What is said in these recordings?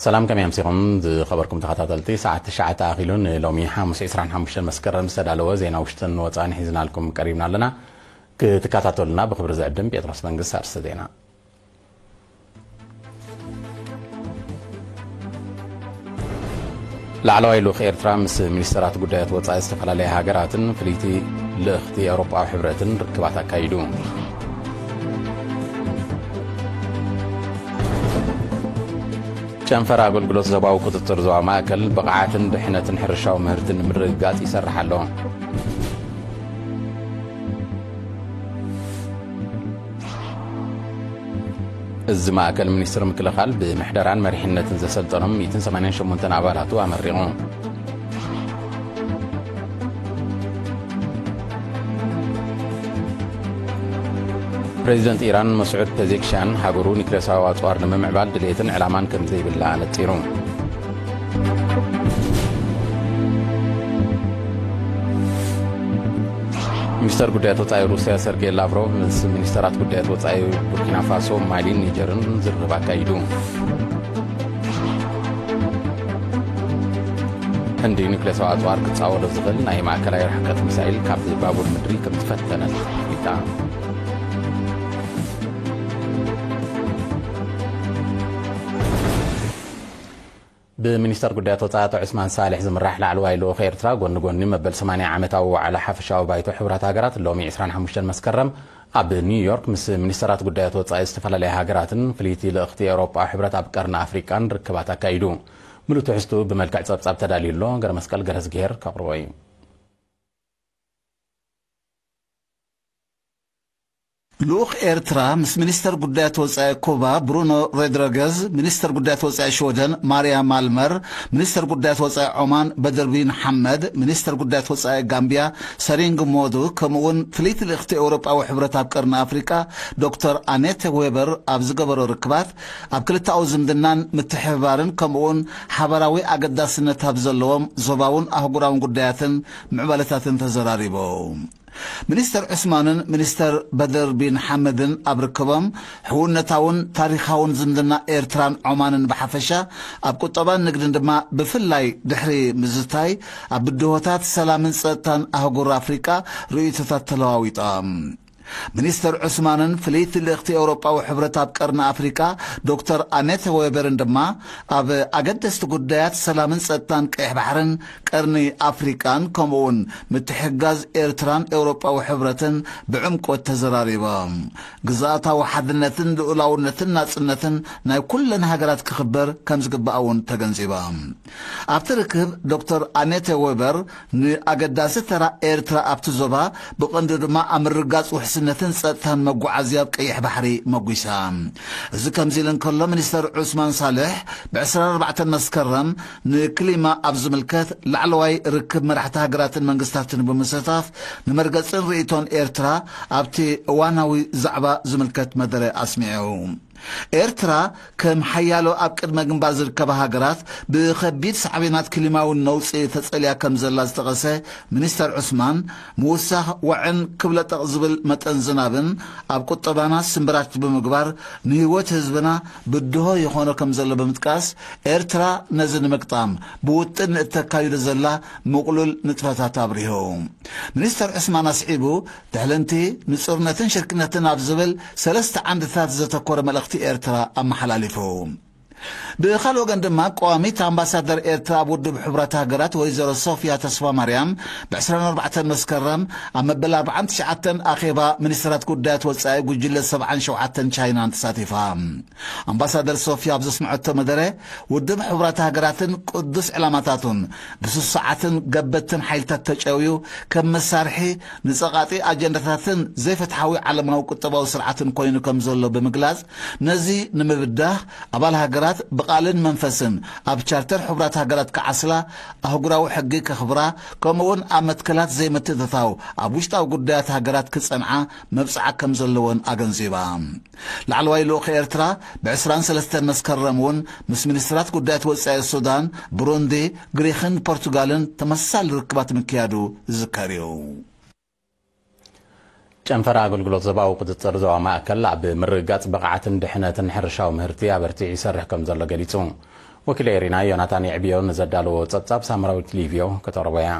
ሰላም፣ ከመይ ኣምሲኹም ዝኸበርኩም ተኸታተልቲ? ሰዓት ትሽዓተ ኣኺሉ ንሎሚ ሓሙስ ዕስራን ሓሙሽተን መስከረም ዝተዳለወ ዜና ውሽጥን ወጻእን ሒዝናልኩም ቀሪብና ኣለና። ክትከታተሉና ብኽብሪ ዝዕድም ጴጥሮስ መንግስት። ኣርእስተ ዜና። ላዕለዋይ ልኡኽ ኤርትራ ምስ ሚኒስተራት ጉዳያት ወጻኢ ዝተፈላለያ ሃገራትን ፍልይቲ ልእኽቲ ኤውሮጳዊ ሕብረትን ርክባት ኣካይዱ። ጨንፈር ኣገልግሎት ዞባዊ ቁጽጽር ዞባ ማእከል ብቕዓትን ድሕነትን ሕርሻዊ ምህርትን ንምርግጋጽ ይሰርሕ ኣሎ። እዚ ማእከል ሚኒስትሪ ምክልኻል ብምሕደራን መሪሕነትን ዘሰልጠኖም ሚእትን ሰማንያን ሸሞንተን ኣባላቱ ኣመሪቑ። ፕሬዚደንት ኢራን መስዑድ ፔዜክሻን ሃገሩ ኒክሌሳዊ ኣጽዋር ንምምዕባል ድሌትን ዕላማን ከም ዘይብላ ኣነጺሩ። ሚኒስተር ጉዳያት ወጻኢ ሩስያ ሰርጌይ ላቭሮቭ ምስ ሚኒስተራት ጉዳያት ወጻኢ ቡርኪና ፋሶ፣ ማሊን ኒጀርን ዝርርብ ኣካይዱ። ህንዲ ኒክሌሳዊ ኣጽዋር ክጻወዶ ዝኽእል ናይ ማእከላይ ርሕቀት ሚሳይል ካብ ባቡር ምድሪ ከም ዝፈተነት ኣፍሊጣ። ብሚኒስተር ጉዳያት ወጻኢ ኣቶ ዑስማን ሳልሕ ዝምራሕ ላዕለዋይ ልኡኽ ኤርትራ፣ ጎኒ ጎኒ መበል ሰማንያ ዓመታዊ ዋዕላ ሓፈሻዊ ባይቶ ሕቡራት ሃገራት፣ ሎሚ ዕስራን ሓሙሽተን መስከረም ኣብ ኒውዮርክ ምስ ሚኒስተራት ጉዳያት ወጻኢ ዝተፈላለያ ሃገራትን ፍልይቲ ልእኽቲ ኤውሮጳዊ ሕብረት ኣብ ቀርኒ ኣፍሪቃን ርክባት ኣካይዱ። ምሉእ ትሕዝቱ ብመልክዕ ጸብጻብ ተዳልዩ ኣሎ። ገረ መስቀል ገረዝግሄር ከቕርቦ እዩ። ልኡኽ ኤርትራ ምስ ሚኒስተር ጉዳያት ወጻኢ ኩባ ብሩኖ ሮድሪገዝ፣ ሚኒስተር ጉዳያት ወጻኢ ሽወደን ማርያ ማልመር፣ ሚኒስተር ጉዳያት ወጻኢ ዖማን በድር ቢን ሓመድ፣ ሚኒስተር ጉዳያት ወጻኢ ጋምቢያ ሰሪንግ ሞዱ፣ ከምኡ'ውን ፍልይቲ ልእኽቲ ኤውሮጳዊ ሕብረት ኣብ ቀርኒ ኣፍሪቃ ዶክተር ኣኔተ ዌበር ኣብ ዝገበሮ ርክባት፣ ኣብ ክልተኣዊ ዝምድናን ምትሕብባርን ከምኡ'ውን ሓበራዊ ኣገዳስነት ኣብ ዘለዎም ዞባውን ኣህጉራውን ጉዳያትን ምዕባለታትን ተዘራሪቦም። ሚኒስተር ዑስማንን ሚኒስተር በደር ቢን ሓመድን ኣብ ርክቦም፣ ሕውነታውን ታሪኻውን ዝምድና ኤርትራን ዖማንን ብሓፈሻ፣ ኣብ ቁጠባን ንግድን ድማ ብፍላይ ድሕሪ ምዝታይ፣ ኣብ ብድሆታት ሰላምን ጸጥታን ኣህጉር ኣፍሪቃ ርእይቶታት ተለዋዊጦም። ሚኒስተር ዑስማንን ፍልይቲ ልእኽቲ ኤውሮጳዊ ሕብረት ኣብ ቀርኒ ኣፍሪቃ ዶክተር ኣኔተ ዌበርን ድማ ኣብ ኣገደስቲ ጉዳያት ሰላምን ጸጥታን ቀይሕ ባሕርን ቀርኒ ኣፍሪቃን ከምኡ'ውን ምትሕግጋዝ ኤርትራን ኤውሮጳዊ ሕብረትን ብዕምቆት ተዘራሪቦም። ግዝኣታዊ ሓድነትን ልኡላውነትን ናጽነትን ናይ ኩለን ሃገራት ክኽበር ከም ዝግባእ እውን ተገንዚቦም። ኣብቲ ርክብ ዶክተር ኣኔተ ዌበር ንኣገዳሲ ተራ ኤርትራ ኣብቲ ዞባ ብቐንዱ ድማ ኣብ ምርግጋጽ ውሕስነትን ጸጥታን መጓዓዝያ ኣብ ቀይሕ ባሕሪ መጒሳ። እዚ ከምዚ ኢሉ እንከሎ፣ ሚኒስተር ዑስማን ሳልሕ ብ ዕስራን ኣርባዕተን መስከረም ንክሊማ ኣብ ዝምልከት ላዕለዋይ ርክብ መራሕቲ ሃገራትን መንግስታትን ብምስታፍ ንመርገጽን ርእይቶን ኤርትራ ኣብቲ እዋናዊ ዛዕባ ዝምልከት መደረ ኣስሚዑ። ኤርትራ ከም ሓያሎ ኣብ ቅድመ ግንባር ዝርከባ ሃገራት ብኸቢድ ሳዕቤናት ክሊማዊ ነውጺ ተጸልያ ከም ዘላ ዝጠቐሰ ሚኒስተር ዑስማን፣ ምውሳኽ ዋዕን ክብለጠቕ ዝብል መጠን ዝናብን ኣብ ቁጠባና ስምብራት ብምግባር ንህይወት ህዝብና ብድሆ ይኾኖ ከም ዘሎ ብምጥቃስ፣ ኤርትራ ነዚ ንምግጣም ብውጥን እተካይዶ ዘላ ምቕሉል ንጥፈታት ኣብሪሁ። ሚኒስተር ዑስማን ኣስዒቡ፣ ትሕልንቲ፣ ንጹርነትን ሽርክነትን ኣብ ዝብል ሰለስተ ዓንድታት ዘተኮረ መልእኽቲ ኤርትራ ኣመሓላሊፉ። ብኻልእ ወገን ድማ፣ ቀዋሚት ኣምባሳደር ኤርትራ ኣብ ውድብ ሕቡራት ሃገራት ወይዘሮ ሶፍያ ተስፋ ማርያም ብ ዕስራን ኣርባዕተን መስከረም ኣብ መበል ኣርባዓን ትሽዓተን ኣኼባ ሚኒስትራት ጉዳያት ወጻኢ ጉጅለ ሰብዓን ሸውዓተን ቻይናን ተሳቲፋ። ኣምባሳደር ሶፍያ ኣብ ዘስምዐቶ መደረ፣ ውድብ ሕቡራት ሃገራትን ቅዱስ ዕላማታቱን ብስሱዓትን ገበትን ሓይልታት ተጨውዩ፣ ከም መሳርሒ ንጸቓጢ ኣጀንዳታትን ዘይፍትሓዊ ዓለማዊ ቁጠባዊ ስርዓትን ኮይኑ ከም ዘሎ ብምግላጽ፣ ነዚ ንምብዳህ ኣባል ሃገራት ብቓልን መንፈስን ኣብ ቻርተር ሕቡራት ሃገራት ክዓስላ፣ ኣህጉራዊ ሕጊ ከኽብራ፣ ከምኡውን ኣብ መትከላት ዘይምትእትታው ኣብ ውሽጣዊ ጉዳያት ሃገራት ክጸንዓ መብጽዓ ከም ዘለወን ኣገንዚባ። ላዕለዋይ ልኡኽ ኤርትራ ብ ዕስራን ሰለስተን መስከረም እውን ምስ ሚኒስትራት ጉዳያት ወጻኢ ሱዳን፣ ብሩንዲ፣ ግሪኽን ፖርቱጋልን ተመሳሳሊ ርክባት ምክያዱ ዝዝከር እዩ። ጨንፈር ኣገልግሎት ዞባዊ ቁጽጽር ዞባ ማእከል ኣብ ምርግጋጽ ብቕዓትን ድሕነትን ሕርሻዊ ምህርቲ ኣበርቲዑ ይሰርሕ ከም ዘሎ ገሊጹ። ወኪል ኤሪና ዮናታን የዕብዮ ንዘዳለዎ ጸብጻብ ሳምራዊት ሊቪዮ ከተቕርቦ እያ።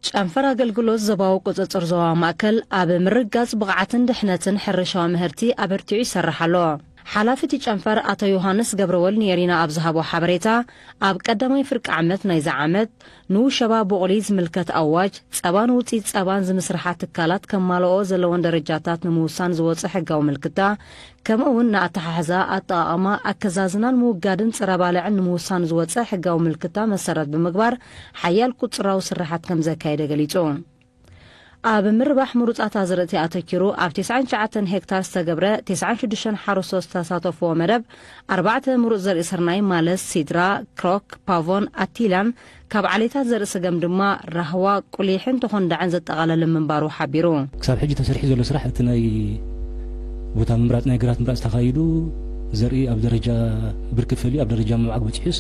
ጨንፈር ኣገልግሎት ዞባዊ ቁጽጽር ዞባ ማእከል ኣብ ምርጋጽ ብቕዓትን ድሕነትን ሕርሻዊ ምህርቲ ኣበርቲዑ ይሰርሕ ኣሎ። ሓላፊ እቲ ጨንፈር ኣቶ ዮሃንስ ገብረወልድ ንኤሪና ኣብ ዝሃቦ ሓበሬታ፣ ኣብ ቀዳማይ ፍርቂ ዓመት ናይዚ ዓመት ንውሸባ ቡቕሊ ዝምልከት ኣዋጅ፣ ጸባን ውጽኢት ጸባን ዝምስርሓ ትካላት ከማልኦ ዘለወን ደረጃታት ንምውሳን ዝወጸ ሕጋዊ ምልክታ፣ ከምኡ እውን ንኣተሓሕዛ፣ ኣጠቓቕማ፣ ኣከዛዝናን ምውጋድን ጽረ ባልዕን ንምውሳን ዝወጸ ሕጋዊ ምልክታ መሰረት ብምግባር ሓያል ቁጽራዊ ስርሓት ከም ዘካየደ ገሊጹ። ኣብ ምርባሕ ምሩጻት ኣዝርእቲ ኣተኪሩ ኣብ ተስዓን ትሽዓተን ሄክታር ዝተገብረ ተስዓን ሽዱሽተን ሓረስቶት ዝተሳተፍዎ መደብ ኣርባዕተ ምሩጽ ዘርኢ ስርናይ ማለት ሲድራ፣ ክሮክ፣ ፓቮን፣ ኣቲላን ካብ ዓሌታት ዘርኢ ስገም ድማ ራህዋ፣ ቁሊሕን ተኾንዳዕን ዘጠቓለለ ምንባሩ ሓቢሩ። ክሳብ ሕጂ ተሰሪሑ ዘሎ ስራሕ እቲ ናይ ቦታ ምምራጽ፣ ናይ ግራት ምምራጽ ተኻይዱ፣ ዘርኢ ኣብ ደረጃ ብርኪ ፈልዩ ኣብ ደረጃ ምምዓግ በጺሑስ፣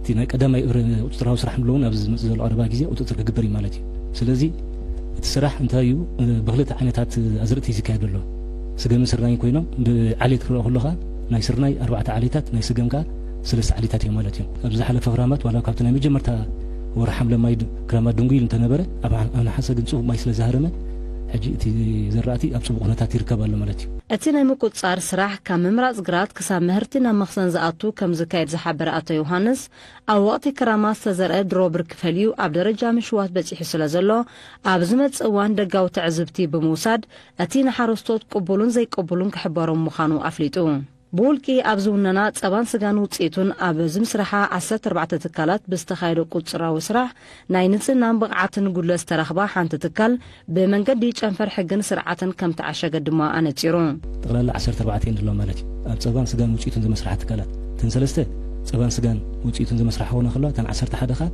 እቲ ናይ ቀዳማይ እብረ ቁጽጽራዊ ስራሕ ንብሎ እውን ኣብዚ ዝመጽእ ዘሎ ቀረባ ግዜ ቁጽጽር ክግበር እዩ ማለት እዩ። ስለዚ እቲ ስራሕ እንታይ እዩ? ብክልተ ዓይነታት ኣዝርእቲ እዩ ዝካየድ ዘሎ። ስገምን ስርናይን ኮይኖም ብዓሌት ክረኣ ከሎ ኸኣ ናይ ስርናይ ኣርባዕተ ዓሌታት፣ ናይ ስገም ከኣ ሰለስተ ዓሌታት እዮም ማለት እዮም። ኣብ ዝሓለፈ ክራማት ዋላ ካብቲ ናይ መጀመርታ ወርሒ ሓምለ ማይ ድ-፣ ክራማት ድንጉይል እንተነበረ፣ ኣብ ዓ-፣ ኣብ ነሓሰ ግን ጽቡቕ ማይ ስለ ዝሃረመ፣ ሕጂ እቲ ዘራእቲ ኣብ ጽቡቕ ኩነታት ይርከብ ኣሎ ማለት እዩ። እቲ ናይ ምቁጽጻር ስራሕ ካብ ምምራጽ ግራት ክሳብ ምህርቲ ናብ መኽዘን ዝኣቱ ከም ዝካየድ ዝሓበረ ኣቶ ዮሃንስ፣ ኣብ ወቕቲ ክራማት ዝተዘርአ ድሮ ብርኪ ፈልዩ ኣብ ደረጃ ምሽዋት በጺሑ ስለ ዘሎ፣ ኣብ ዝመጽእ እዋን ደጋዊ ትዕዝብቲ ብምውሳድ፣ እቲ ንሓረስቶት ቅቡልን ዘይቅቡልን ክሕበሮም ምዃኑ ኣፍሊጡ። ብውልቂ ኣብ ዝውነና ጸባን ስጋን ውጽኢቱን ኣብ ዝምስርሓ ዓሰርተ ኣርባዕተ ትካላት ብዝተኻየደ ቁጽራዊ ስራሕ ናይ ንጽህናን ብቕዓትን ጉድለት ዝተረኽባ ሓንቲ ትካል ብመንገዲ ጨንፈር ሕግን ስርዓትን ከም ተዓሸገት ድማ ኣነጺሩ። ጠቕላላ ዓሰርተ ኣርባዕተ እየን ዘለዋ ማለት እዩ። ኣብ ጸባን ስጋን ውጽኢቱን ዝመስርሓ ትካላት። እተን ሰለስተ ጸባን ስጋን ውጽኢቱን ዝመስርሓ ክኾና ከለዋ፣ እተን ዓሰርተ ሓደ ከኣ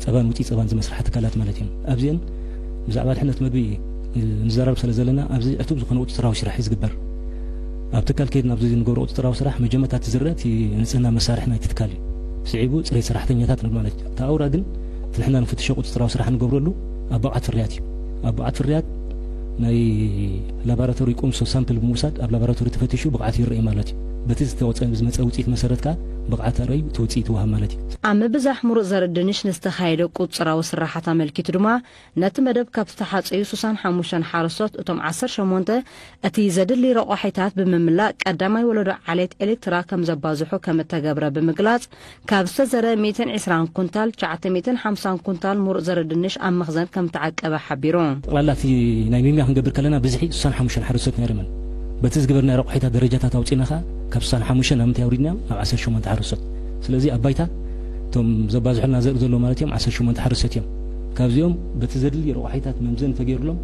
ጸባን ውጽኢት ጸባን ዝመስርሓ ትካላት ማለት እየን። ኣብዚአን ብዛዕባ ድሕነት መግቢ ንዘራረብ ስለ ዘለና፣ ኣብዚ ዕቱብ ዝኾነ ቁጽጽራዊ ስራሕ እዩ ዝግበር። ኣብ ትካል ከይድና ኣብዚ ንገብሮ ቁጽጽራዊ ስራሕ፣ መጀመርታ እቲ ዝረአ እቲ ንጽህና መሳርሒ ናይቲ ትካል እዩ። ስዒቡ ጽሬት ሰራሕተኛታት ንብል ማለት እዩ። እቲ ኣውራ ግን እቲ ንሕና ንፍትሾ ቁጽጽራዊ ስራሕ ንገብረሉ ኣብ ብቕዓት ፍርያት እዩ። ኣብ ብቕዓት ፍርያት ናይ ላቦራቶሪ ቁምሶ ሳምፕል ብምውሳድ ኣብ ላቦራቶሪ ተፈቲሹ ብቕዓት ይረኣይ ማለት እዩ። በቲ ዝተወጸ-፣ ዝመጸ ውጽኢት መሰረት ከኣ ብቕዓት ኣርኣዩ እቲ ውጽኢት ይወሃብ ማለት እዩ። ኣብ ምብዛሕ ምሩጽ ዘርኢ ድንሽ ንዝተኻየደ ቁጽጽራዊ ስራሓት ኣመልኪቱ ድማ፣ ነቲ መደብ ካብ ዝተሓጸዩ ስሳን ሓሙሽተን ሓረስቶት እቶም ዓሰርተ ሸሞንተ እቲ ዘድሊ ረቋሒታት ብምምላእ ቀዳማይ ወለዶ ዓሌት ኤሌክትራ ከም ዘባዝሑ ከም እተገብረ ብምግላጽ፣ ካብ ዝተዘርአ ሚእትን ዕስራን ኩንታል ትሽዓተ ሚእትን ሓምሳን ኩንታል ምሩጽ ዘርኢ ድንሽ ኣብ መኽዘን ከም ተዓቀበ ሓቢሩ። ጠቕላላ እቲ ናይ ሚምያ ክንገብር ከለና ብዝሒ ስሳን ሓሙሽተን ሓረስቶት ነይሮምን። በቲ ዝገበርናዮ ረቋሒታት ደረጃታት ኣውጺእና ከኣ ካብ ስሳን ሓሙሽተን ናብ ምንታይ ኣውሪድናዮም? ናብ ዓሰርተ ሸሞንተ ሓረስቶት። ስለዚ ኣብ ባይታ እቶም ዘባዝሑልና ዘርኢ ዘለዉ ማለት እዮም ዓሰርተ ሸሞንተ ሓረስቶት እዮም። ካብዚኦም በቲ ዘድሊ ረቋሒታት መምዘኒ ተገይሩሎም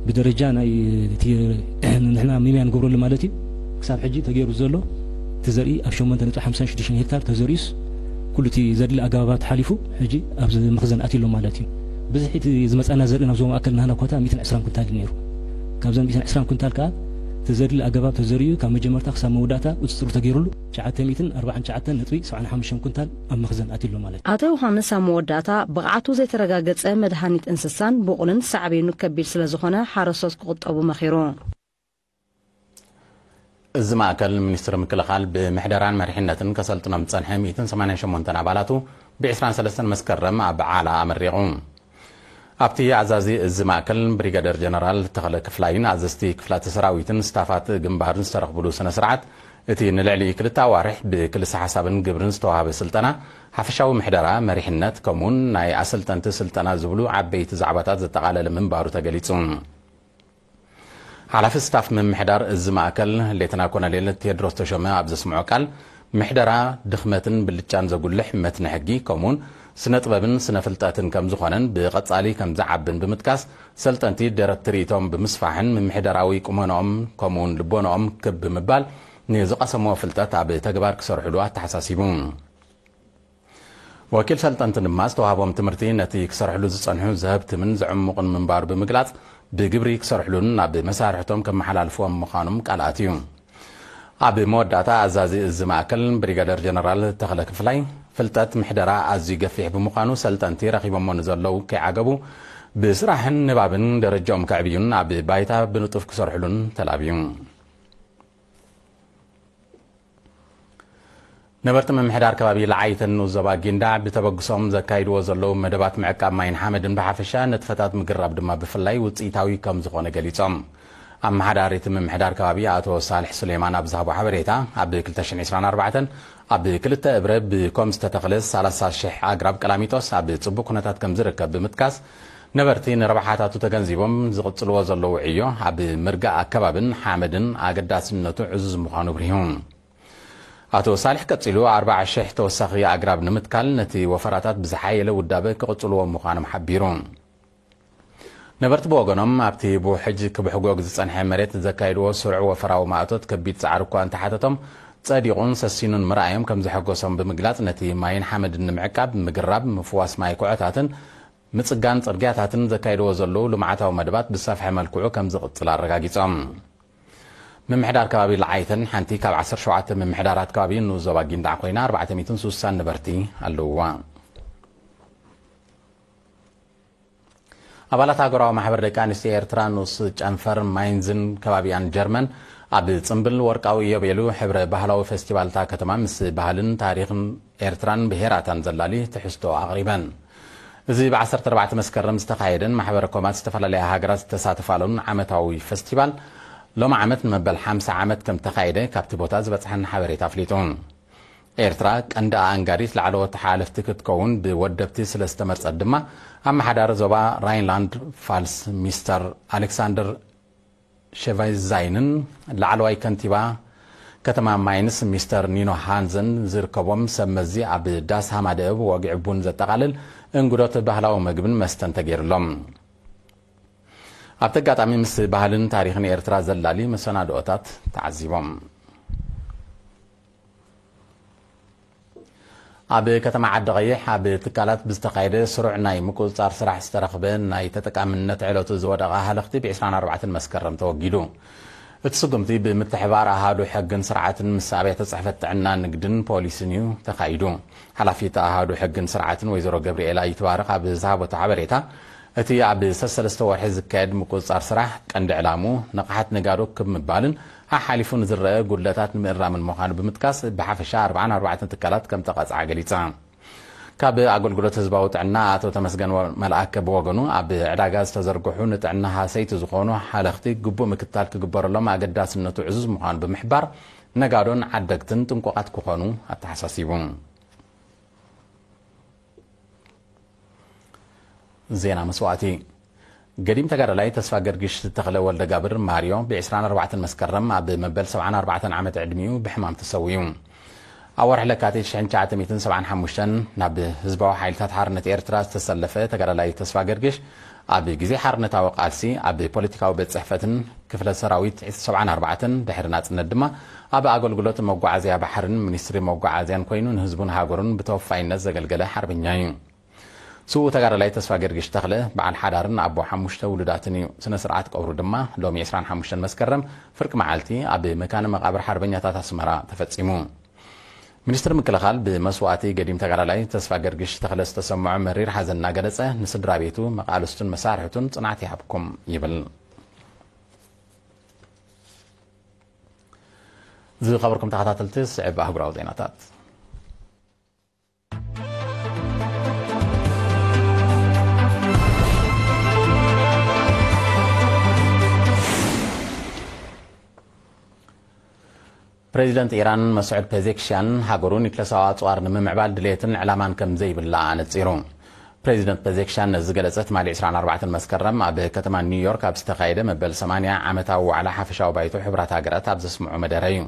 ብደረጃ ናይ እቲ ንሕና ሚምያ ንገብረሉ ማለት እዩ። ክሳብ ሕጂ ተገይሩ ዘሎ እቲ ዘርኢ ኣብ ሸሞንተ ነጥቢ ሓምሳን ሽዱሽተን ሄክታር ተዘሪኡስ ኩሉ እቲ ዘድሊ ኣገባባት ሓሊፉ ሕጂ ኣብዚ መኽዘን ኣትዩ ኣሎ ማለት እዩ። ብዝሒ እቲ ዝመጻና ዘርኢ ናብ ዞባ ማእከል ናህና ኮታ ሚእትን ዕስራን ኩንታል እዩ ነይሩ። ካብዘን ሚእትን ዕስራን ኩንታል ከኣ እቲ ዘድሊ ኣገባብ ተዘሪኡ ካብ መጀመርታ ክሳብ መወዳእታ ቁጽጽር ተገይሩሉ ትሽዓተ ሚእትን ኣርባዓን ትሽዓተን ነጥቢ ሰብዓን ሓሙሽተን ኩንታል ኣብ መኽዘን ኣትዩ ኣሎ ማለት እዩ። ኣቶ ዮሃንስ ኣብ መወዳእታ ብቕዓቱ ዘይተረጋገጸ መድሃኒት እንስሳን ብቑልን ሳዕቤኑ ከቢድ ስለ ዝኾነ ሓረስቶት ክቑጠቡ መኺሩ። እዚ ማእከል ሚኒስትሪ ምክልኻል ብምሕደራን መሪሕነትን ከሰልጥኖም ዝጸንሐ ሚእትን ሰማንያን ሸሞንተን ኣባላቱ ብዕስራን ሰለስተን መስከረም ኣብ ዓላ ኣመሪቑ። ኣብቲ ኣዛዚ እዚ ማእከል ብሪጋደር ጀነራል ተኸለ ክፍላይን ኣዘዝቲ ክፍላተ ሰራዊትን ስታፋት ግንባርን ዝተረኽብሉ ስነ ስርዓት፣ እቲ ንልዕሊ ክልተ ኣዋርሕ ብክልሰ ሓሳብን ግብርን ዝተዋህበ ስልጠና፣ ሓፈሻዊ ምሕደራ፣ መሪሕነት፣ ከምኡውን ናይ ኣሰልጠንቲ ስልጠና ዝብሉ ዓበይቲ ዛዕባታት ዘጠቓለለ ምንባሩ ተገሊጹ። ሓላፊ ስታፍ ምምሕዳር እዚ ማእከል ሌተና ኮሎኔል ቴድሮስ ተሾመ ኣብ ዘስምዖ ቃል፣ ምሕደራ ድኽመትን ብልጫን ዘጉልሕ መትኒ ሕጊ፣ ከምኡውን ስነ ጥበብን ስነ ፍልጠትን ከም ዝኾነን ብቐጻሊ ከም ዝዓብን ብምጥቃስ፣ ሰልጠንቲ ደረት ትርኢቶም ብምስፋሕን ምምሕዳራዊ ቁመንኦም ከምኡውን ልቦንኦም ክብ ብምባል፣ ንዝቐሰምዎ ፍልጠት ኣብ ተግባር ክሰርሕሉ ኣተሓሳሲቡ። ወኪል ሰልጠንቲ ድማ ዝተዋህቦም ትምህርቲ ነቲ ክሰርሕሉ ዝጸንሑ ዘህብትምን ዘዕሙቕን ምንባሩ ብምግላጽ፣ ብግብሪ ክሰርሕሉን ናብ መሳርሕቶም ከመሓላልፍዎም ምዃኖም ቃል ኣትዩ። ኣብ መወዳእታ ኣዛዚ እዚ ማእከል ብሪጋደር ጀነራል ተኽለ ክፍላይ፣ ፍልጠት ምሕደራ ኣዝዩ ገፊሕ ብምዃኑ ሰልጠንቲ ረኺቦሞ ንዘለዉ ከይዓገቡ ብስራሕን ንባብን ደረጃኦም ከዕብዩን ኣብ ባይታ ብንጡፍ ክሰርሕሉን ተላብዩ። ነበርቲ ምምሕዳር ከባቢ ለዓይተን ንኡስ ዞባ ጊንዳዕ ብተበግሶም ዘካይድዎ ዘለዉ መደባት ምዕቃብ ማይን ሓመድን ብሓፈሻ፣ ንጥፈታት ምግራብ ድማ ብፍላይ ውፅኢታዊ ከም ዝኾነ ገሊጾም። ኣመሓዳሪ እቲ ምምሕዳር ከባቢ ኣቶ ሳልሕ ሱሌማን ኣብ ዝሃቦ ሓበሬታ፣ ኣብ ክልተ ሽሕን ዕስራን ኣርባዕተን ኣብ ክልተ እብረ ብኮም ዝተተኽለ ሰላሳ ሽሕ ኣግራብ ቀላሚጦስ ኣብ ጽቡቕ ኩነታት ከም ዝርከብ ብምጥቃስ፣ ነበርቲ ንረብሓታቱ ተገንዚቦም ዝቕጽልዎ ዘለዉ ዕዮ ኣብ ምርጋእ ኣከባብን ሓመድን ኣገዳስነቱ ዕዙዝ ምዃኑ ኣብሪሁ። ኣቶ ሳልሕ ቀጺሉ፣ ኣርባዓ ሽሕ ተወሳኺ ኣግራብ ንምትካል ነቲ ወፈራታት ብዝሓየለ ውዳበ ክቕጽልዎ ምዃኖም ሓቢሩ። ነበርቲ ብወገኖም፣ ኣብቲ ብውሕጅ ክብሕጎግ ዝጸንሐ መሬት ዘካይድዎ ስሩዕ ወፈራዊ ማእቶት ከቢድ ጻዕሪ እኳ እንተሓተቶም፣ ጸዲቑን ሰሲኑን ምርኣዮም ከም ዘሐጎሶም ብምግላጽ፣ ነቲ ማይን ሓመድን ንምዕቃብ፣ ምግራብ፣ ምፍዋስ ማይ ኩዖታትን ምጽጋን ጽርግያታትን ዘካይድዎ ዘለዉ ልምዓታዊ መደባት ብዝሰፍሐ መልክዑ ከም ዝቕጽል ኣረጋጊጾም። ምምሕዳር ከባቢ ለዓይተን ሓንቲ ካብ ዓሰርተ ሸውዓተ ምምሕዳራት ከባቢ ንኡስ ዞባ ጊንዳዕ ኮይና፣ ኣርባዕተ ሚእትን ስሳን ነበርቲ ኣለውዋ። ኣባላት ሃገራዊ ማሕበር ደቂ ኣንስትዮ ኤርትራ ንኡስ ጨንፈር ማይንዝን ከባቢኣን ጀርመን፣ ኣብ ጽምብል ወርቃዊ ኢዮቤሉ ሕብረ ባህላዊ ፈስቲቫል እታ ከተማ ምስ ባህልን ታሪኽን ኤርትራን ብሄራታን ዘላሊ ትሕዝቶ ኣቕሪበን። እዚ ብ ዓሰርተ ኣርባዕተ መስከረም ዝተኻየደን ማሕበረ ኮማት ዝተፈላለያ ሃገራት ዝተሳተፋሉን ዓመታዊ ፈስቲቫል፣ ሎሚ ዓመት ንመበል ሓምሳ ዓመት ከም ተኻየደ ካብቲ ቦታ ዝበጽሐና ሓበሬታ ኣፍሊጡ። ኤርትራ ቀንዲ ኣኣንጋዲት ላዕለዎት ሓለፍቲ ክትከውን ብወደብቲ ስለ ዝተመርጸት ድማ፣ ኣመሓዳሪ ዞባ ራይንላንድ ፋልስ ሚስተር ኣሌክሳንደር ሸቫይዛይንን ላዕለዋይ ከንቲባ ከተማ ማይንስ ሚስተር ኒኖ ሃንዘን ዝርከቦም ሰብ መዚ ኣብ ዳስ ሃማደእብ ወግዒ ቡን ዘጠቓልል እንግዶት ባህላዊ መግብን መስተን ተገይሩሎም። ኣብቲ ኣጋጣሚ ምስ ባህልን ታሪኽን ኤርትራ ዘላሊ መሰናድኦታት ተዓዚቦም። ኣብ ከተማ ዓዲ ቐይሕ ኣብ ትካላት ብዝተኻየደ ስሩዕ ናይ ምቁጽጻር ስራሕ ዝተረኽበ ናይ ተጠቃምነት ዕለቱ ዝወደቐ ሃለኽቲ ብ ዕስራን ኣርባዕተን መስከረም ተወጊዱ። እቲ ስጉምቲ ብምትሕባር ኣሃዱ ሕግን ስርዓትን ምስ ኣብያተ ጽሕፈት ጥዕና፣ ንግድን ፖሊስን እዩ ተኻይዱ። ሓላፊት ኣሃዱ ሕግን ስርዓትን ወይዘሮ ገብርኤላ ይትባረኽ ኣብ ዝሃበቶ ሓበሬታ፣ እቲ ኣብ ሰሰለስተ ወርሒ ዝካየድ ምቁጽጻር ስራሕ ቀንዲ ዕላሙ ንቕሓት ነጋዶ ክብ ምባልን ሓሓሊፉ ንዝረአ ጉድለታት ንምእራምን ምዃኑ ብምጥቃስ፣ ብሓፈሻ ኣርባዓን ኣርባዕተን ትካላት ከም ተቐጽዓ ገሊጻ። ካብ ኣገልግሎት ህዝባዊ ጥዕና ኣቶ ተመስገን መልኣከ ብወገኑ፣ ኣብ ዕዳጋ ዝተዘርግሑ ንጥዕና ሃሰይቲ ዝኾኑ ሓለኽቲ ግቡእ ምክትታል ክግበረሎም ኣገዳስነቱ ዕዙዝ ምዃኑ ብምሕባር፣ ነጋዶን ዓደግትን ጥንቁቓት ክኾኑ ኣተሓሳሲቡ። ዜና መስዋእቲ። ገዲም ተጋዳላይ ተስፋ ገርግሽ ዝተኽለ ወልደ ጋብር ማርዮ ብ ዕስራን ኣርባዕተን መስከረም ኣብ መበል ሰብዓን ኣርባዕተን ዓመት ዕድሚኡ ብሕማም ተሰዊኡ። ኣብ ወርሒ ለካቲት ሽሕን ትሽዓተ ሚእትን ሰብዓን ሓሙሽተን ናብ ህዝባዊ ሓይልታት ሓርነት ኤርትራ ዝተሰለፈ ተጋዳላይ ተስፋ ገርግሽ፣ ኣብ ግዜ ሓርነታዊ ቃልሲ ኣብ ፖለቲካዊ ቤት ጽሕፈትን ክፍለ ሰራዊት ሰብዓን ኣርባዕተን፣ ድሕሪ ናጽነት ድማ ኣብ ኣገልግሎት መጓዓዝያ ባሕርን ሚኒስትሪ መጓዓዝያን ኮይኑ ንህዝቡን ሃገሩን ብተወፋይነት ዘገልገለ ሓርበኛ እዩ። ስዉእ ተጋዳላይ ተስፋ ገርግሽ ተኽለ በዓል ሓዳርን ኣቦ ሓሙሽተ ውሉዳትን እዩ። ስነ ስርዓት ቀብሩ ድማ ሎሚ ዕስራን ሓሙሽተን መስከረም ፍርቂ መዓልቲ ኣብ መካነ መቓብር ሓርበኛታት ኣስመራ ተፈጺሙ። ሚኒስትሪ ምክልኻል ብመስዋእቲ ገዲም ተጋዳላይ ተስፋ ገርግሽ ተኽለ ዝተሰምዖ መሪር ሓዘን እናገለጸ፣ ንስድራ ቤቱ፣ መቓልስቱን መሳርሕቱን ጽንዓት ይሃብኩም ይብል። ዝኸበርኩም ተኸታተልቲ፣ ስዕብ ኣህጉራዊ ዜናታት። ፕሬዚደንት ኢራን መስዑድ ፔዜክሽያን ሃገሩ ኒክለሳዊ ኣጽዋር ንምምዕባል ድሌትን ዕላማን ከም ዘይብላ ኣነጺሩ። ፕሬዚደንት ፔዜክሽያን ነዚ ዝገለጸ ትማሊ ዕስራን ኣርባዕተን መስከረም ኣብ ከተማ ኒውዮርክ ኣብ ዝተኻየደ መበል ሰማንያ ዓመታዊ ዋዕላ ሓፈሻዊ ባይቶ ሕቡራት ሃገራት ኣብ ዘስምዖ መደረ እዩ።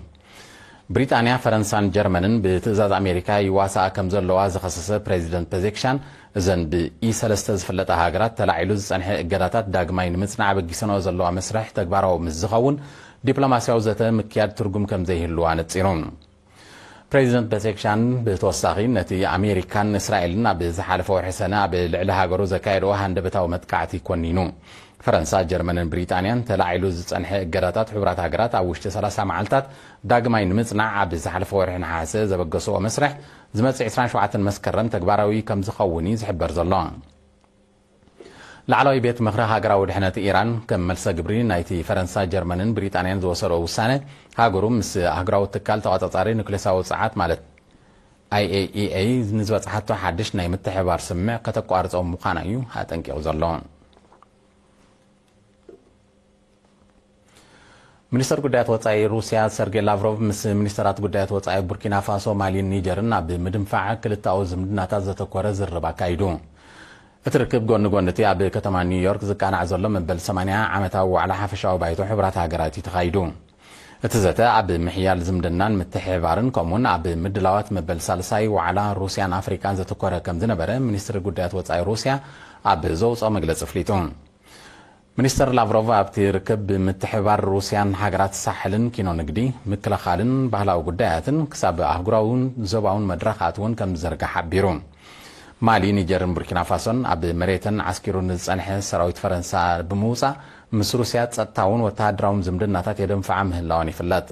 ብሪጣንያ፣ ፈረንሳን ጀርመንን ብትእዛዝ ኣሜሪካ ይዋሳኣ ከም ዘለዋ ዝኸሰሰ ፕሬዚደንት ፔዜክሻን፣ እዘን ብኢ ሰለስተ ዝፍለጣ ሃገራት ተላዒሉ ዝጸንሐ እገዳታት ዳግማይ ንምጽናዕ ኣበጊሰንኦ ዘለዋ መስርሕ ተግባራዊ ምስ ዝኸውን፣ ዲፕሎማስያዊ ዘተ ምክያድ ትርጉም ከም ዘይህልዋ ነጺሩ። ፕሬዚደንት ፔዜክሻን ብተወሳኺ፣ ነቲ ኣሜሪካን እስራኤልን ኣብ ዝሓለፈ ወርሒ ሰነ ኣብ ልዕሊ ሃገሩ ዘካየድዎ ሃንደበታዊ መጥቃዕቲ ኮኒኑ። ፈረንሳ፣ ጀርመንን ብሪጣንያን ተላዒሉ ዝጸንሐ እገዳታት ሕቡራት ሃገራት ኣብ ውሽጢ ሰላሳ መዓልታት ዳግማይ ንምጽናዕ ኣብ ዝሓለፈ ወርሒ ነሓሰ ዘበገስዎ መስርሕ፣ ዝመጽእ ዕስራን ሸውዓተን መስከረም ተግባራዊ ከም ዝኸውን እዩ ዝሕበር ዘሎ። ላዕለዋይ ቤት ምኽሪ ሃገራዊ ድሕነት ኢራን፣ ከም መልሰ ግብሪ ናይቲ ፈረንሳ፣ ጀርመንን ብሪጣንያን ዝወሰዶ ውሳነ፣ ሃገሩ ምስ ኣህጉራዊ ትካል ተቖጻጻሪ ኑክሌሳዊ ጸዓት፣ ማለት ኣይ ኤ ኢ ኤ ንዝበጽሓቶ ሓድሽ ናይ ምትሕብባር ስምምዕ ከተቋርጾ ምዃና እዩ ኣጠንቂቑ ዘሎ። ሚኒስተር ጉዳያት ወጻኢ ሩስያ ሰርጌ ላቭሮቭ ምስ ሚኒስተራት ጉዳያት ወጻኢ ቡርኪና ፋሶ፣ ማሊን ኒጀርን ኣብ ምድንፋዕ ክልተኣዊ ዝምድናታት ዘተኮረ ዝርርብ ኣካይዱ። እቲ ርክብ ጎኒ ጎኒ እቲ ኣብ ከተማ ኒውዮርክ ዝቃናዕ ዘሎ መበል ሰማንያ ዓመታዊ ዋዕላ ሓፈሻዊ ባይቶ ሕቡራት ሃገራት እዩ ተኻይዱ። እቲ ዘተ ኣብ ምሕያል ዝምድናን ምትሕብባርን ከምኡውን ኣብ ምድላዋት መበል ሳልሳይ ዋዕላ ሩስያን ኣፍሪቃን ዘተኮረ ከም ዝነበረ ሚኒስትሪ ጉዳያት ወጻኢ ሩስያ ኣብ ዘውፅኦ መግለፂ ኣፍሊጡ። ሚኒስተር ላቭሮቭ ኣብቲ ርክብ ብምትሕብባር ሩስያን ሃገራት ሳሕልን ኪኖ ንግዲ፣ ምክልኻልን ባህላዊ ጉዳያትን ክሳብ ኣህጉራውን ዞባውን መድረኻት እውን ከም ዝዘርጋሕ ሓቢሩ። ማሊ፣ ኒጀርን ቡርኪና ፋሶን ኣብ መሬተን ዓስኪሩ ንዝጸንሐ ሰራዊት ፈረንሳ ብምውጻእ ምስ ሩስያ ጸጥታውን ወተሃደራውን ዝምድናታት የደንፍዓ ምህላወን ይፍለጥ።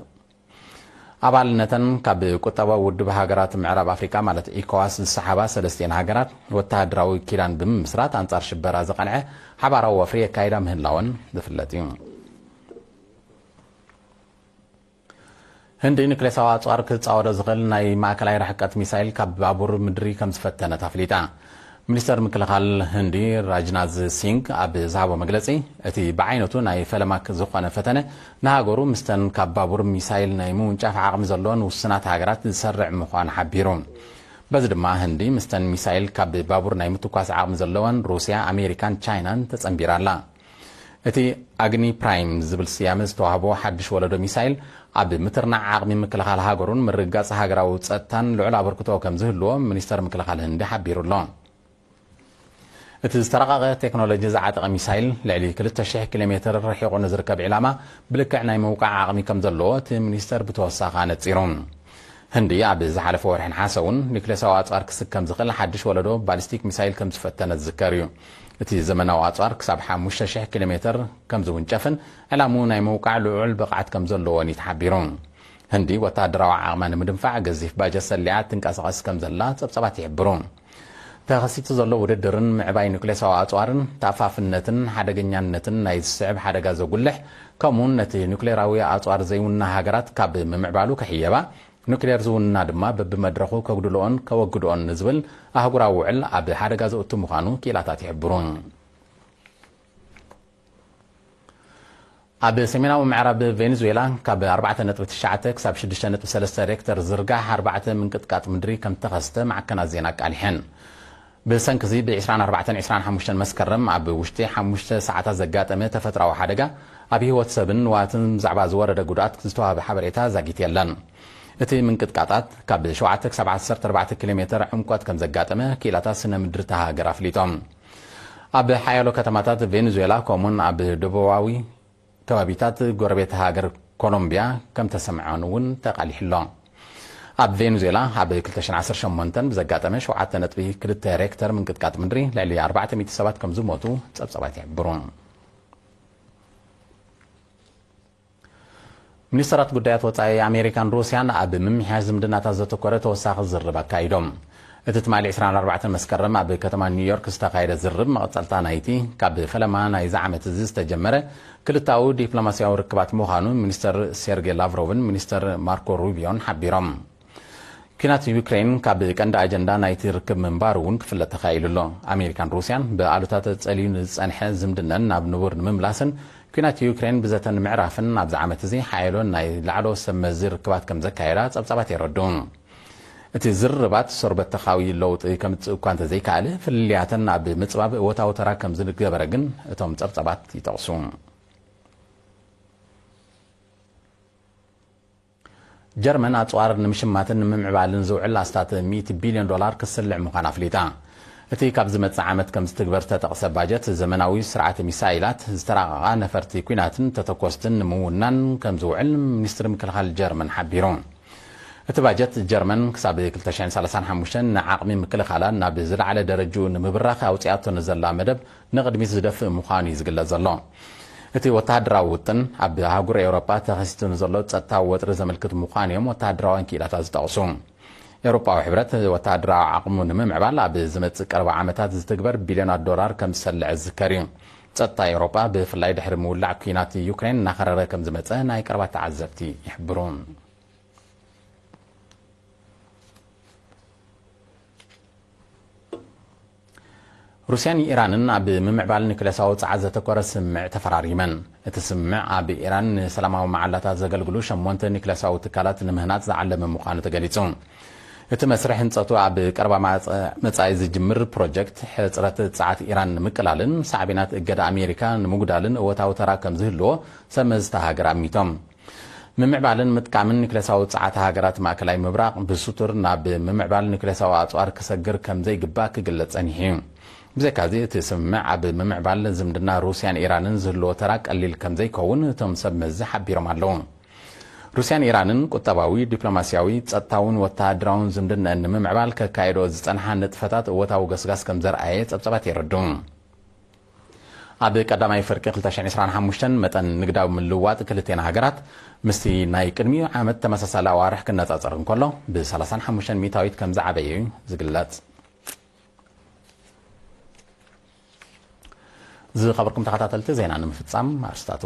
ኣባልነተን ካብ ቁጠባዊ ውድብ ሃገራት ምዕራብ ኣፍሪቃ ማለት ኢኮዋስ ዝሰሓባ ሰለስቲኤን ሃገራት ወተሃደራዊ ኪዳን ብምምስራት ኣንጻር ሽበራ ዝቐንዐ ሓባራዊ ወፍሪ የካይዳ ምህላወን ዝፍለጥ እዩ። ህንዲ ኒክሌሳዊ ኣጽዋር ክጻወዶ ዝኽእል ናይ ማእከላይ ርሕቀት ሚሳይል ካብ ባቡር ምድሪ ከም ዝፈተነት ኣፍሊጣ። ሚኒስተር ምክልኻል ህንዲ ራጅናዝ ሲንግ ኣብ ዝሃቦ መግለጺ፣ እቲ ብዓይነቱ ናይ ፈለማ ዝኾነ ፈተነ ንሃገሩ ምስተን ካብ ባቡር ሚሳይል ናይ ምውንጫፍ ዓቕሚ ዘለወን ውሱናት ሃገራት ዝሰርዕ ምዃኑ ሓቢሩ። በዚ ድማ ህንዲ ምስተን ሚሳይል ካብ ባቡር ናይ ምትኳስ ዓቕሚ ዘለወን ሩስያ፣ ኣሜሪካን ቻይናን ተጸንቢራ ኣላ። እቲ ኣግኒ ፕራይም ዝብል ስያመ ዝተዋህቦ ሓድሽ ወለዶ ሚሳይል፣ ኣብ ምትርናዕ ዓቕሚ ምክልኻል ሃገሩን ምርግጋጽ ሃገራዊ ጸጥታን ልዑል ኣበርክቶ ከም ዝህልዎ ሚኒስተር ምክልኻል ህንዲ ሓቢሩ ኣሎ። እቲ ዝተራቐቐ ቴክኖሎጂ ዝዓጠቐ ሚሳይል፣ ልዕሊ ክልተ ሽሕ ኪሎ ሜትር ርሒቑ ንዝርከብ ዒላማ ብልክዕ ናይ ምውቃዕ ዓቕሚ ከም ዘለዎ እቲ ሚኒስተር ብተወሳኺ ኣነጺሩ። ህንዲ ኣብ ዝሓለፈ ወርሒ ነሓሰ እውን ኒክሌሳዊ ኣጽዋር ክስከም ዝኽእል ሓድሽ ወለዶ ባሊስቲክ ሚሳይል ከም ዝፈተነ ዝዝከር እዩ። እቲ ዘመናዊ ኣጽዋር ክሳብ ሓሙሽተ ሽሕ ኪሎ ሜትር ከም ዝውንጨፍን ዕላምኡ ናይ ምውቃዕ ልዑል ብቕዓት ከም ዘለዎን እዩ ተሓቢሩ። ህንዲ ወተሃደራዊ ዓቕማ ንምድንፋዕ ገዚፍ ባጀት ሰሊዓ ትንቀሳቐስ ከም ዘላ ጸብጻባት ይሕብሩ። ተኸሲቱ ዘሎ ውድድርን ምዕባይ ኑክሌሳዊ ኣጽዋርን ተኣፋፍነትን ሓደገኛነትን ናይ ዝስዕብ ሓደጋ ዘጉልሕ፣ ከምኡውን ነቲ ኑክሌራዊ ኣጽዋር ዘይውና ሃገራት ካብ ምምዕባሉ ክሕየባ፣ ኑክሌር ዝውንና ድማ በብመድረኹ ከጉድልኦን ከወግድኦን ንዝብል ኣህጉራዊ ውዕል ኣብ ሓደጋ ዘእቱ ምዃኑ ክኢላታት ይሕብሩ። ኣብ ሰሜናዊ ምዕራብ ቬኔዙዌላ ካብ ኣርባዕተ ነጥቢ ትሽዓተ ክሳብ ሽዱሽተ ነጥቢ ሰለስተ ሬክተር ዝርጋሕ ኣርባዕተ ምንቅጥቃጥ ምድሪ ከም ዝተኸስተ ማዕከናት ዜና ኣቃሊሐን። ብሰንኪ እዚ ብ ዕስራን ኣርባዕተን ዕስራን ሓሙሽተን መስከረም ኣብ ውሽጢ ሓሙሽተ ሰዓታት ዘጋጠመ ተፈጥሮኣዊ ሓደጋ ኣብ ህይወት ሰብን ንዋትን ብዛዕባ ዝወረደ ጉድኣት ዝተዋህበ ሓበሬታ ዛጊት የለን። እቲ ምንቅጥቃጣት ካብ ሸውዓተ ክሳብ ዓሰርተ ኣርባዕተ ኪሎ ሜትር ዕምቆት ከም ዘጋጠመ ክኢላታት ስነ ምድሪ እታ ሃገር ኣፍሊጦም። ኣብ ሓያሎ ከተማታት ቬኔዙዌላ ከምኡን ኣብ ደቡባዊ ከባቢታት ጎረቤት ሃገር ኮሎምቢያ ከም ተሰምዐን እውን ተቃሊሑ ኣሎ። ኣብ ቬኔዙዌላ ኣብ ክልተ ሽሕን ዓሰርተ ሸሞንተን ብዘጋጠመ ሸውዓተ ነጥቢ ክልተ ሬክተር ምንቅጥቃጥ ምድሪ ልዕሊ ኣርባዕተ ሚእቲ ሰባት ከም ዝሞቱ ጸብጻባት ይሕብሩ። ሚኒስተራት ጉዳያት ወጻኢ ኣሜሪካን ሩስያን ኣብ ምምሕያሽ ዝምድናታት ዘተኮረ ተወሳኺ ዝርርብ ኣካይዶም። እቲ ትማሊ ዕስራን ኣርባዕተን መስከረም ኣብ ከተማ ኒውዮርክ ዝተኻየደ ዝርርብ መቐጸልታ ናይቲ ካብ ፈለማ ናይዚ ዓመት እዚ ዝተጀመረ ክልተኣዊ ዲፕሎማስያዊ ርክባት ምዃኑ ሚኒስተር ሴርጌ ላቭሮቭን ሚኒስተር ማርኮ ሩቢዮን ሓቢሮም። ኲናት ዩክሬን ካብ ቀንዲ ኣጀንዳ ናይቲ ርክብ ምንባሩ እውን ክፍለጥ ተኻኢሉ ኣሎ። ኣሜሪካን ሩስያን ብኣሉታ ተጸልዩ ንዝጸንሐ ዝምድነን ናብ ንቡር ንምምላስን ኲናት ዩክሬን ብዘተ ንምዕራፍን ኣብዚ ዓመት እዚ ሓያሎን ናይ ላዕለዎት ሰብ መዚ ርክባት ከም ዘካየዳ ጸብጻባት የረድኡ። እቲ ዝርርባት ሶርበተኻዊ ለውጢ ከምጽእ እኳ እንተዘይከኣለ፣ ፍልልያተን ኣብ ምጽባብ እወታዊ ተራ ከም ዝገበረ ግን እቶም ጸብጻባት ይጠቕሱ። ጀርመን ኣጽዋር ንምሽማትን ንምምዕባልን ዝውዕል ኣስታት ሚእቲ ቢልዮን ዶላር ክስልዕ ምዃና ኣፍሊጣ። እቲ ካብ ዝመጽእ ዓመት ከም ዝትግበር ዝተጠቕሰ ባጀት፣ ዘመናዊ ስርዓተ ሚሳይላት፣ ዝተራቐቓ ነፈርቲ ኲናትን ተተኮስትን ንምውናን ከም ዝውዕል ሚኒስትሪ ምክልኻል ጀርመን ሓቢሩ። እቲ ባጀት፣ ጀርመን ክሳብ ክልተ ሽሕን ሰላሳን ሓሙሽተን ንዓቕሚ ምክልኻላ ናብ ዝለዓለ ደረጅኡ ንምብራኽ ኣውጺኣቶ ንዘላ መደብ ንቕድሚት ዝደፍእ ምዃኑ እዩ ዝግለጽ ዘሎ። እቲ ወተሃደራዊ ውጥን፣ ኣብ ኣህጉር ኤውሮጳ ተኸሲቱ ንዘሎ ጸጥታዊ ወጥሪ ዘመልክት ምዃኑ እዮም ወተሃደራውያን ክኢላታት ዝጠቕሱ። ኤውሮጳዊ ሕብረት ወተሃደራዊ ዓቕሙ ንምምዕባል ኣብ ዝመጽእ ቀረባ ዓመታት ዝትግበር ቢልዮናት ዶላር ከም ዝሰልዐ ዝዝከር እዩ። ጸጥታ ኤውሮጳ ብፍላይ ድሕሪ ምውላዕ ኲናት ዩክሬን እናኸረረ ከም ዝመጸ ናይ ቀረባ ተዓዘብቲ ይሕብሩ። ሩስያን ኢራንን ኣብ ምምዕባል ኒክለሳዊ ጸዓት ዘተኮረ ስምምዕ ተፈራሪመን። እቲ ስምምዕ ኣብ ኢራን ንሰላማዊ መዓላታት ዘገልግሉ ሸሞንተ ኒክለሳዊ ትካላት ንምህናጽ ዝዓለመ ምዃኑ ተገሊጹ። እቲ መስርሕ ህንጸቱ ኣብ ቀረባ ማጸ-፣ መጻኢ ዝጅምር ፕሮጀክት፣ ሕጽረት ጸዓት ኢራን ንምቅላልን ሳዕቤናት እገዳ ኣሜሪካ ንምጉዳልን እወታዊ ተራ ከም ዝህልዎ ሰብ መዚ እታ ሃገር ኣሚቶም። ምምዕባልን ምጥቃምን ኒክለሳዊ ጸዓት ሃገራት ማእከላይ ምብራቕ ብስቱር ናብ ምምዕባል ኒክለሳዊ ኣጽዋር ክሰግር ከም ዘይግባእ ክግለጽ ጸኒሑ እዩ። ብዘይካዚ፣ እቲ ስምምዕ ኣብ ምምዕባል ዝምድና ሩስያን ኢራንን ዝህልዎ ተራ ቀሊል ከም ዘይከውን እቶም ሰብ መዚ ሓቢሮም ኣለዉ። ሩስያን ኢራንን ቁጠባዊ፣ ዲፕሎማስያዊ፣ ጸጥታውን ወተሃደራውን ዝምድነአን ንምምዕባል ከካየዶ ዝጸንሓ ንጥፈታት እወታዊ ገስጋስ ከም ዘርኣየ ጸብጻባት የረድኡ። ኣብ ቀዳማይ ፍርቂ ክልተ ሽሕን ዕስራን ሓሙሽተን መጠን ንግዳዊ ምልውዋጥ ክልቴን ሃገራት ምስቲ ናይ ቅድሚኡ ዓመት ተመሳሳሊ ኣዋርሕ ክነጻጸር እንከሎ፣ ብ ሰላሳን ሓሙሽተን ሚእታዊት ከም ዝዓበየ እዩ ዝግለጽ። ዝኸበርኩም ተኸታተልቲ ዜና ንምፍጻም ኣርስታቱ።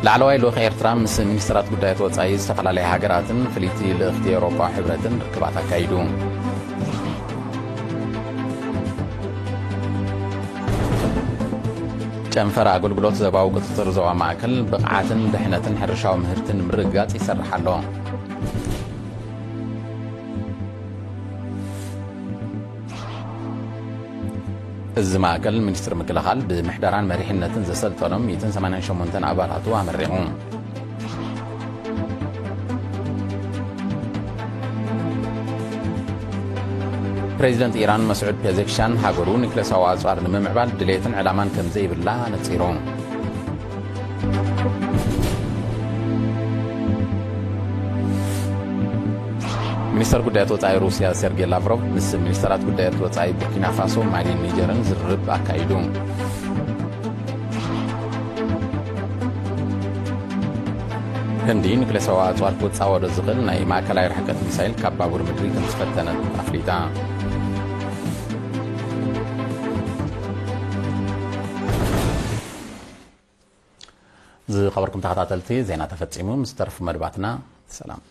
ላዕለዋይ ልኡኽ ኤርትራ ምስ ሚኒስትራት ጉዳያት ወጻኢ ዝተፈላለያ ሃገራትን ፍልይቲ ልእኽቲ ኤውሮጳዊ ሕብረትን ርክባት ኣካይዱ። ጨንፈር ኣገልግሎት ዞባዊ ቁጽጽር ዞባ ማእከል ብቕዓትን ድሕነትን ሕርሻዊ ምህርቲ ንምርግጋጽ ይሰርሕ ኣሎ። እዚ ማእከል ሚኒስትሪ ምክልኻል ብምሕደራን መሪሕነትን ዘሰልጠኖም ሚእትን ሰማንያን ሸሞንተን ኣባላቱ ኣመሪቑ። ፕሬዚደንት ኢራን መስዑድ ፔዜሽኪያን ሃገሩ ኒክለሳዊ ኣጽዋር ንምምዕባል ድሌትን ዕላማን ከም ዘይብላ ኣነጺሩ። ሚኒስተር ጉዳያት ወጻኢ ሩስያ ሴርጌይ ላቭሮቭ ምስ ሚኒስተራት ጉዳያት ወጻኢ ቡርኪና ፋሶ፣ ማሊን ኒጀርን ዝርርብ ኣካይዱ። ህንዲ ኒክሌሳዊ ኣጽዋር ክጻወዶ ዝኽእል ናይ ማእከላይ ርሕቀት ሚሳይል ካብ ባቡር ምድሪ ከም ዝፈተነት ኣፍሊጣ። ዝኸበርኩም ተኸታተልቲ፣ ዜና ተፈጺሙ። ምስ ተረፉ መደባትና ሰላም።